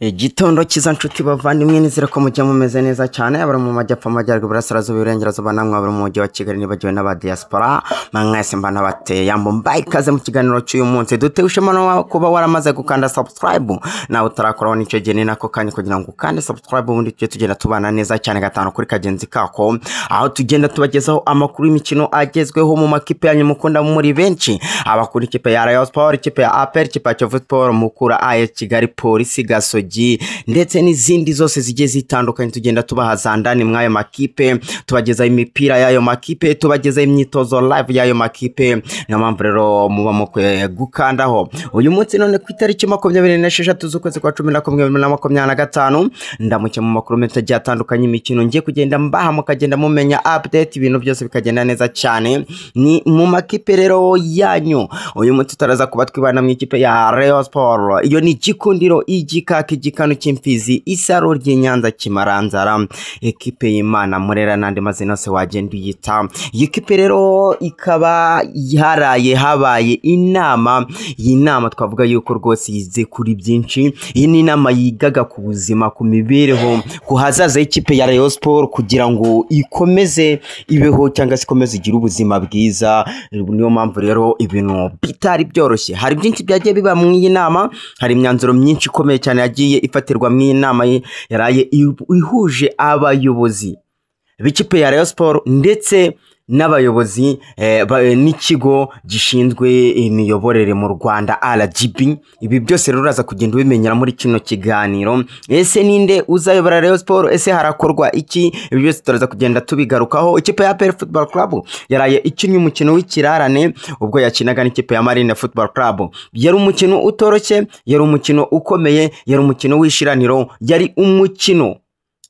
Igitondo cyiza nshuti bavandimwe, nizere ko mujya mumeze neza cyane. Abari mu majyepfo, amajyaruguru, iburasirazuba, iburengerazuba, namwe abari mu mujyi wa Kigali, nibagiwe n'aba diaspora mwese, mba nabateye yambo, mbaye ikaze mu kiganiro cy'uyu munsi. Dutewe ishema no kuba waramaze gukanda subscribe. Nawe utarakoraho, nicyo gihe, ni nako kanya kugira ngo ukande subscribe, ubundi tujye tugenda tubana neza cyane gatanu kuri kagenzi kako, aho tugenda tubagezaho amakuru y'imikino agezweho mu makipe yanyu mukunda muri benshi. Abakunda ikipe ya Rayon Sport, ikipe ya APR, ikipe ya Kiyovu Sport, Mukura, AS Kigali, Polisi, Gasogi ndetse n'izindi zose zigiye zitandukanye, tugenda tubaha za ndani mw'ayo makipe, tubagezaho imipira y'ayo makipe, tubagezaho imyitozo live y'ayo makipe. Niyo mpamvu rero muba mukwiye gukandaho. Uyu munsi none ku itariki 26 z'ukwezi kwa 11 2025, ndamuke mu makuru menshi agiye atandukanye, imikino ngiye kugenda mbaha, mukagenda mumenya update, ibintu byose bikagenda neza cyane. Ni mu makipe rero yanyu. Uyu munsi turaza kuba twibana mu ikipe ya Rayon Sport. Iyo ni Igikundiro, igikaka, igikanu cy'imfizi, isaro ry'Inyanza, kimaranzara, ekipe y'Imana Murera n'andi mazina yose wagenda uyita. Iyi kipe rero ikaba yaraye habaye inama. Iyi nama twavuga yuko rwose yize kuri byinshi. Iyi ni inama yigaga ku buzima, ku mibereho, ku hazaza y'ikipe ya Rayon Sport, kugira ngo ikomeze ibeho cyangwa se ikomeze igire ubuzima bwiza. Niyo mpamvu rero ibintu bitari byoroshye. Hari byinshi byagiye biba mu iyi nama, hari imyanzuro myinshi ikomeye cyane yagiye ifatirwa mu iyi nama yaraye ihuje abayobozi b'ikipe ya Rayon Sport ndetse n'abayobozi n'ikigo gishinzwe imiyoborere mu Rwanda, RGB. Ibi byose rero uraza kugenda ubimenyera muri kino kiganiro. Ese ninde uzayobora Rayon Sport? Ese harakorwa iki? Ibi byose turaza kugenda tubigarukaho. Ikipe ya APR Football Club yaraye ikinnye umukino w'ikirarane ubwo yakinaga n'ikipe ya Marine Football Club. Yari umukino utoroshye, yari umukino ukomeye, yari umukino w'ishiraniro, yari umukino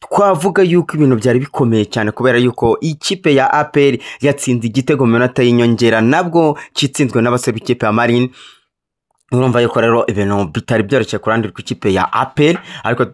twavuga yuko ibintu byari bikomeye cyane, kubera yuko ikipe ya APR yatsinze igitego mu minota y'inyongera, nabwo kitsinzwe n'abasore b'ikipe ya Marine. Urumva yuko rero ibintu bitari byoroshye ku ruhande rw'ikipe ya APR, ariko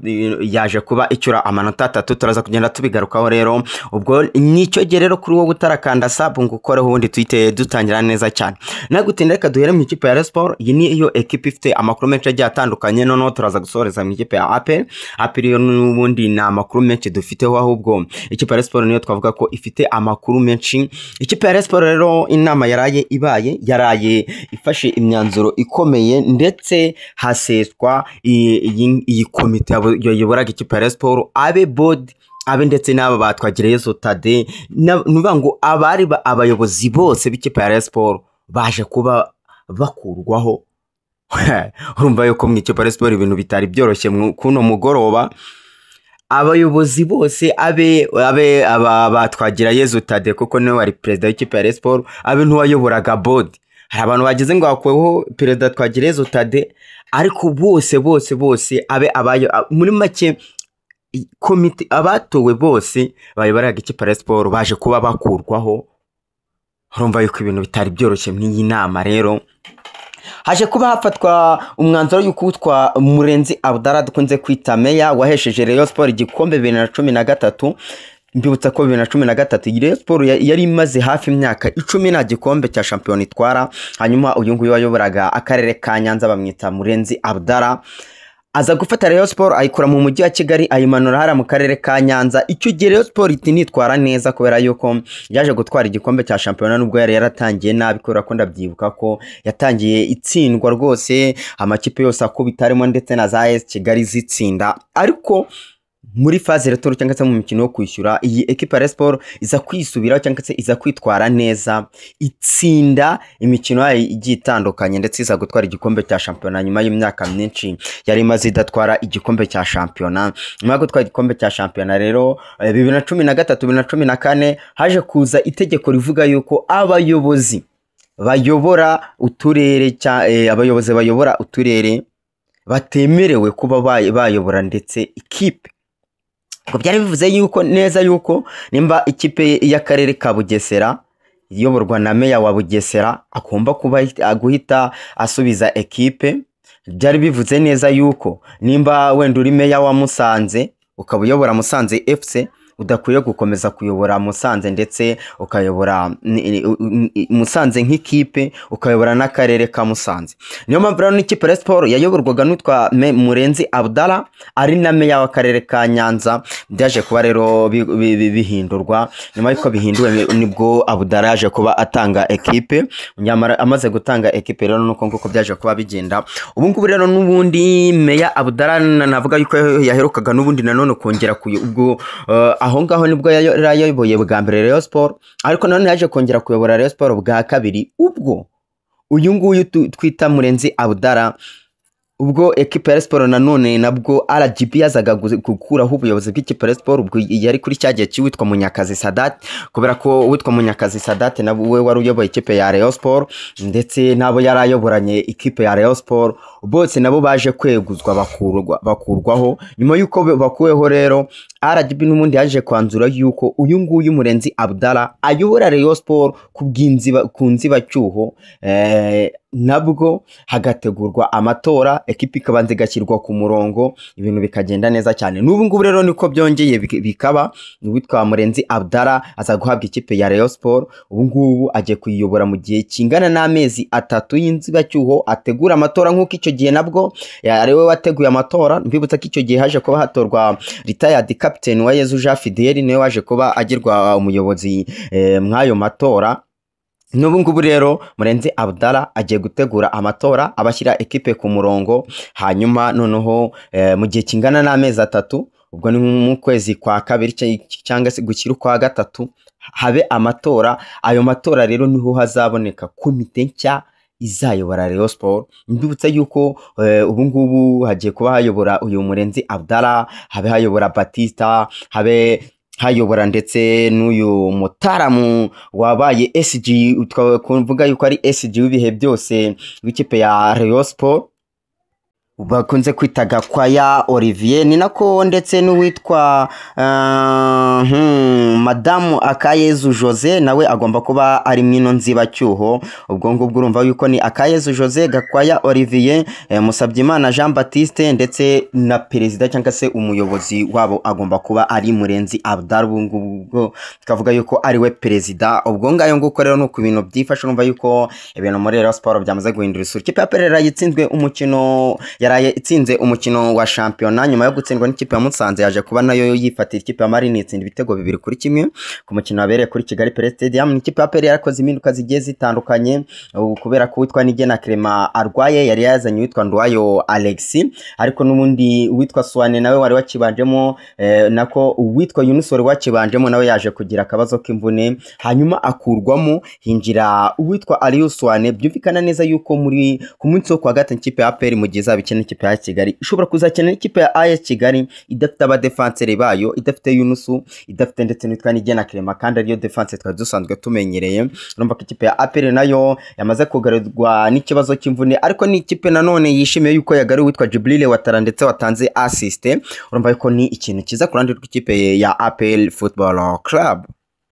yaje kuba icyura amanota 3. Turaza kugenda tubigarukaho rero. Ubwo nicyo gihe rero kuri wowe utarakanda sub ngo ukoreho, ubundi tuhite dutangira neza cyane. Nagutinda, reka duhere mu ikipe ya Rayon Sport. Iyi ni yo ekipe ifite amakuru menshi agiye atandukanye. Noneho turaza gusoreza mu ikipe ya APR. APR yo n'ubundi ni amakuru menshi dufiteho, ahubwo ikipe ya Rayon Sport niyo twavuga ko ifite amakuru menshi. Ikipe ya Rayon Sport rero, inama yaraye ibaye, yaraye ifashe imyanzuro ikomeye, ndetse haseswa iyi komite yayoboraga ikipe ya Rayon Sport, abe board, abe ndetse n'aba ba Twagirayezu Tade. Ni ukuvuga ngo abari abayobozi bose b'ikipe ya Rayon Sport baje kuba bakurwaho. Urumva yuko mu ikipe ya Rayon Sport ibintu bitari byoroshye kuno mugoroba. Abayobozi bose, abe aba ba Twagirayezu Tade, kuko niwe wari perezida w'ikipe ya Rayon Sport, abe n'uwayoboraga board. Hari abantu bagize ngo hakuweho perezida Twagirayezu Tade, ariko bose bose bose, abe abayo, muri make komite, abatowe bose bayoboraga ikipe ya Rayon Sport baje kuba bakurwaho. Urumva yuko ibintu bitari byoroshye. Mu iyi nama rero haje kuba hafatwa umwanzuro y'uko witwa Murenzi Abdallah, dukunze kwita Meya, wahesheje Rayon Sport igikombe 2013. Mbibutsa ko 2013 Rayon Sport yari imaze hafi imyaka 10 nta gikombe cya shampiyona itwara. Hanyuma uyu nguyu wayoboraga akarere ka Nyanza, bamwita Murenzi Abdallah, aza gufata Rayon Sport ayikura mu mujyi wa Kigali, ayimanura hariya mu karere ka Nyanza. Icyo gihe Rayon Sport iti nitwara neza, kubera yuko yaje gutwara igikombe cya shampiyona, nubwo yari yaratangiye nabi, kubera ko ndabyibuka ko yatangiye itsindwa rwose, amakipe yose akubita, harimo ndetse na za AS Kigali zitsinda. Ariko muri phase retour, cyangwa se mu mikino yo kwishyura, iyi ekipa ya Rayon Sport iza kwisubiraho, cyangwa se iza kwitwara neza, itsinda imikino yayo igiye itandukanye, ndetse iza gutwara igikombe cya shampiyona nyuma y'imyaka myinshi yari imaze idatwara igikombe cya shampiyona. Nyuma yo gutwara igikombe cya shampiyona rero, 2013, 2014, haje kuza itegeko rivuga yuko abayobozi bayobora uturere, abayobozi bayobora uturere batemerewe kuba bayobora ndetse ikipe. Ngo byari bivuze yuko neza yuko nimba ikipe y'akarere ka Bugesera iyoborwa na meya wa Bugesera, agomba kuba guhita asubiza ekipe. Byari bivuze neza yuko nimba wenda uri meya wa Musanze, ukaba uyobora Musanze FC, udakwiye gukomeza kuyobora Musanze, ndetse ukayobora Musanze nk'ikipe, ukayobora n'akarere ka Musanze. Niyo mpamvu rero n'ikipe ya Sport yayoborwaga n'utwa Murenzi Abdallah ari na meya w'akarere ka Nyanza, byaje kuba rero bihindurwa. Nyuma y'uko bihinduwe nibwo Abdallah yaje kuba atanga ekipe. Nyamara amaze gutanga ekipe rero nuko nguko byaje kuba bigenda. Ubu ngubu rero n'ubundi meya Abdallah navuga yuko yaherukaga n'ubundi nanone kongera ubwo aho ngaho nibwo yayoboye bwa mbere Rayon Sport, ariko nanone yaje kongera kuyobora Rayon Sport bwa kabiri ubwo uyu nguyu twita Murenzi Abdallah, ubwo ekipe ya Sport nanone nabwo RGB yazaga gukuraho ubuyobozi bw'ikipe ya Sport, ubwo yari kuri cya gihe cy'uwitwa Munyakazi Sadat, kubera ko uwitwa Munyakazi Sadat nawe wari uyoboye ikipe ya Rayon Sport ndetse n'abo yari ayoboranye ikipe ya Rayon Sport bose nabo baje kweguzwa bakurwaho. Nyuma y'uko bakuweho rero RGB n'ubundi yaje kwanzura yuko uyu nguyu Murenzi Abdallah ayobora Rayon Sport ku nzibacyuho, nabwo hagategurwa amatora, ekipi ikabanza igashyirwa ku murongo, ibintu bikagenda neza cyane. N'ubu ngubu rero niko byongeye bikaba, uwitwa Murenzi Abdallah aza guhabwa ikipe ya Rayon Sport. Ubu ngubu agiye kuyiyobora mu gihe kingana n'amezi 3 y'inzibacyuho, ategura amatora nk'uko icyo gihe nabwo ari we wateguye amatora. Mbibutsa ko icyo gihe haje kuba hatorwa retired captain wa Yezu Jean Fidel, niwe waje kuba agirwa umuyobozi mw'ayo matora. N'ubu ngubu rero Murenzi Abdallah agiye gutegura amatora, abashyira ekipe ku murongo, hanyuma noneho mu gihe kingana n'amezi 3, ubwo ni mu kwezi kwa kabiri cyangwa se gushyira ukwa gatatu, habe amatora. Ayo matora rero niho hazaboneka komite nshya izayobora Rayon Sport. Mbibutsa yuko ubu ngubu hagiye kuba hayobora uyu Murenzi Abdallah, habe hayobora Batista, habe hayobora ndetse n'uyu mutaramu wabaye SG, twavuga yuko ari SG w'ibihe byose w'ikipe ya Rayon Sport bakunze kwita Gakwaya Olivier, ni nako ndetse n'uwitwa Madamu Akayezu Jose nawe agomba kuba ari mwino nzibacyuho. Ubwo ngubwo urumva yuko ni Akayezu Jose, Gakwaya Olivier, Musabyimana Jean Baptiste ndetse na perezida cyangwa se umuyobozi wabo agomba kuba ari Murenzi Abdallah. Ubu ngubwo tukavuga yuko ari we perezida. Ubwo ngayo nguko rero nuko ibintu byifashe, urumva yuko ibintu muri Rayon Sport byamaze guhindura isura. Ikipe ya Perera yatsinzwe umukino, yaraye itsinze umukino wa shampiyona nyuma yo gutsindwa n'ikipe ya Musanze, yaje kuba nayo yifatira ikipe ya Marine itsinda ibitego 2-1 ku mukino wabereye kuri Kigali Pele Stadium. Ikipe ya Pele yarakoze impinduka zigiye zitandukanye kubera ko uwitwa Nigena Clement arwaye, yari yazanye uwitwa Ndwayo Alex, ariko n'ubundi uwitwa Swane nawe wari wakibanjemo, nako uwitwa Yunus wari wakibanjemo nawe yaje kugira akabazo k'imvune, hanyuma akurwamo hinjira uwitwa Aliou Swane. Byumvikana neza yuko muri ku munsi wo kwa gatatu ikipe ya Pele mu gihe izaba ikina n'ikipe ya Kigali ishobora kuzakina n'ikipe ya AS Kigali idafite abadefanseri bayo, idafite Yunusu, idafite ndetse n'uwitwa Nigena Clement, kandi ariyo defense twari dusanzwe tumenyereye. Urumva ko ikipe ya APR nayo yamaze kugarirwa n'ikibazo cy'imvune, ariko ni ikipe nanone yishimiye yuko yagaruwe uwitwa Djibril Ouattara ndetse watanze assist. Urumva ko ni ikintu cyiza ku ruhande rw'ikipe ya APR Football Club.